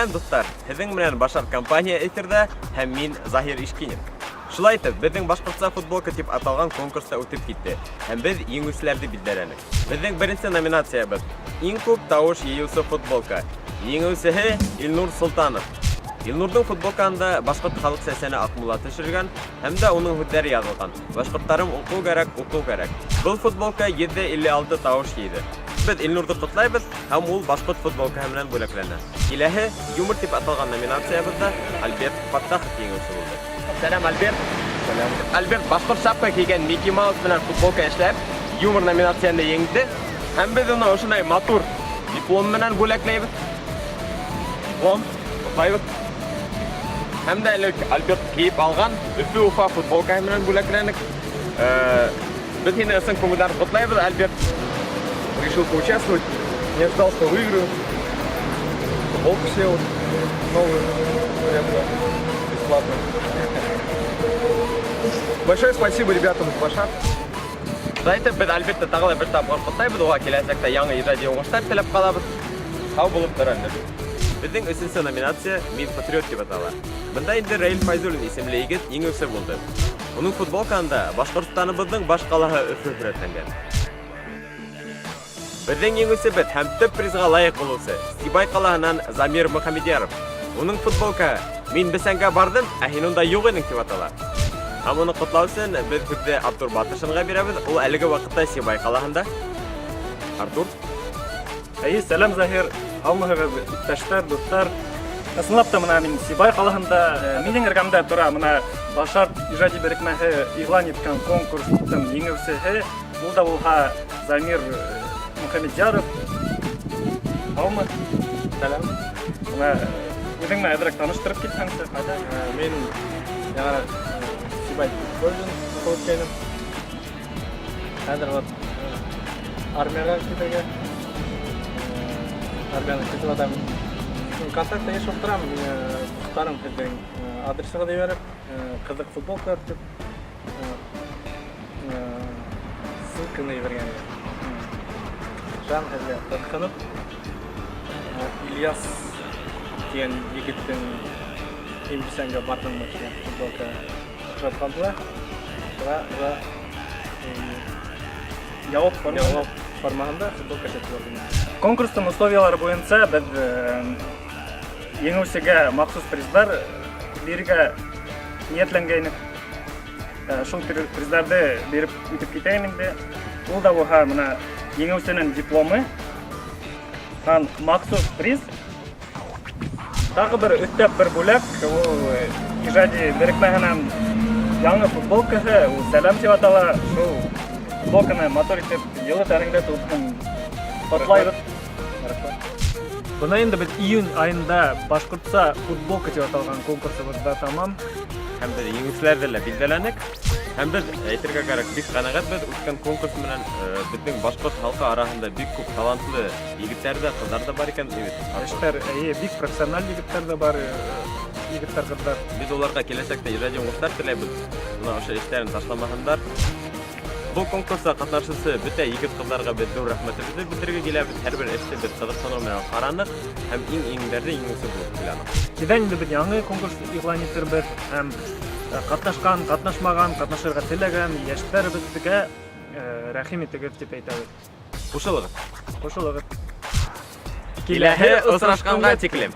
Сәләм, дуҫтар! Һеҙҙең менән Башар компания эфирҙа һәм мин Заһир Ишкинев. Шулай итеп, беҙҙең Башҡортса футболка тип аталған конкурс та үтеп китте һәм беҙ еңеүселәрҙе билдәләнек. Беҙҙең беренсе номинациябыҙ Иң күп тауыш йыйыусы футболка. Еңеүсеһе Илнур Солтанов. Илнурҙың футболкаһында башҡорт халыҡ сәсәне Аҡмулла төшөрөлгән һәм дә уның һүҙҙәре яҙылған. Башҡорттарым уҡыу кәрәк, уҡыу кәрәк. Был футболка 156 тауыш йыйҙы. Беҙ Илнурҙы ҡотлайбыҙ һәм ул башҡорт футболкаһы менән бүләкләнә. Киләһе Юмор тип аталған номинациябыҙҙа Альберт Фаттахов еңеүсе булды. Сәләм, Альберт. Сәләм. Альберт башҡорт шапка кейгән Микки Маус менән футболка эшләп, юмор номинацияһында еңде. Һәм беҙ уны ошондай матур диплом менән бүләкләйбеҙ. Диплом, ҡотлайбыҙ. Һәм дә элек Альберт кейеп алған Өфө Уфа футболкаһы менән бүләкләнек. Беҙ һине ысын күңелдән ҡотлайбыҙ, Альберт. Решил поучаствовать. Не ожидал, что выиграю. Футболку себе вот новую приобрел. Бесплатно. Большое спасибо ребятам из Башар. Шулай итеп, беҙ Альбертты тағы ла бер тапҡыр ҡотлайбыҙ, уға киләсәктә яңы ижади уңыштар теләп ҡалабыҙ. Һау булып тор, Альберт. Беҙҙең өсөнсө номинация Мин патриот тип атала. Бында инде Раил Файзуллин исемле егет еңеүсе булды. Уның футболкаһында Башҡортостаныбыҙҙың баш ҡалаһы Өфө һүрәтләнгән. Беҙҙең еңеүсебеҙ һәм төп призға лайыҡ булыусы Сибай ҡалаһынан Замир Мөхәммәдьяров. Уның футболкаһы Мин бесәнгә барҙым, ә һин унда юҡ инең тип атала. Һәм уны ҡотлау өсөн беҙ һүҙҙе Артур Батышинға бирәбеҙ. Ул әлеге ваҡытта Сибай ҡалаһында. Артур. Әйе, сәләм, Заһир. Һаумыһығыҙ, иптәштәр, дуҫтар. Ысынлап та мына мин Сибай ҡалаһында, минең эргәмдә тора мына Башар ижади берекмәһе иғлан иткән конкурстың еңеүсеһе, ул да булһа Замир Мөхәммәдьяров. Һаумы? Сәләм. Мына үҙең менән әҙерәк таныштырып китһәңсе, ҡайҙа? Мин яңыраҡ Сибай колледжын уҡып үткәйнем. Хәҙер вот армияға китергә. Армияны көтөп ятам. ВКонтакта йыш ултырам, миңә дуҫтарым һеҙҙең адресығыҙҙы ебәреп, ҡыҙыҡ футболкалар тип ссылканы ебәргән. Жан һеҙгә ҡыҙыҡһынып, Ильяс тигән егеттең Һин бесәнгә барҙыңмы тигән футболка оҡшап ҡалды ла. Шуға уға Яуап формаһында. Яуап формаһында футболка эшләтеп алдым. Конкурстың условиялары буйынса беҙ еңеүсегә махсус приздар бирергә ниәтләнгәйнек. Шул приздарҙы биреп үтеп китәйем инде. Ул да булһа мына еңеүсенең дипломы һәм махсус приз. Тағы бер өҫтәп бер бүләк, ул ижади берекмәһенән яңы футболкаһы, ул Сәләм тип атала. Шул футболканы матур итеп йылы тәнеңдә тотһон. Ҡотлайбыҙ. Бына инде беҙ июнь айында Башҡортса футболка тип аталған конкурсыбыҙ ҙа тамам. Һәм беҙ еңеүселәрҙе лә билдәләнек. Һәм беҙ, әйтергә кәрәк, бик ҡәнәғәтбеҙ үткән конкурс менән. Беҙҙең башҡорт халҡы араһында бик күп талантлы егеттәр ҙә, ҡыҙҙар ҙа бар икән, бит. Йәштәр, эйе, бик профессиональ егеттәр ҙә бар, егеттәр, ҡыҙҙар. Беҙ уларға киләсәктә ижади уңыштар теләйбеҙ. Бына ошо эштәрен ташламаһындар. Был конкурста ҡатнашыусы бөтә егет-ҡыҙҙарға беҙ ҙур рәхмәтебеҙҙе белдерергә киләбеҙ. Һәр бер эште беҙ ҡыҙыҡһыныу менән ҡараныҡ һәм иң-иңдәрҙе еңеүсе булып һайланыҡ. Тиҙҙән инде беҙ яңы конкурс иғлан итербеҙ һәм ҡатнашҡан, ҡатнашмаған, ҡатнашырға теләгән йәштәребеҙгә рәхим итегеҙ тип әйтәбеҙ. Ҡушылығыҙ. Ҡушылығыҙ. Киләһе осрашҡанға тиклем.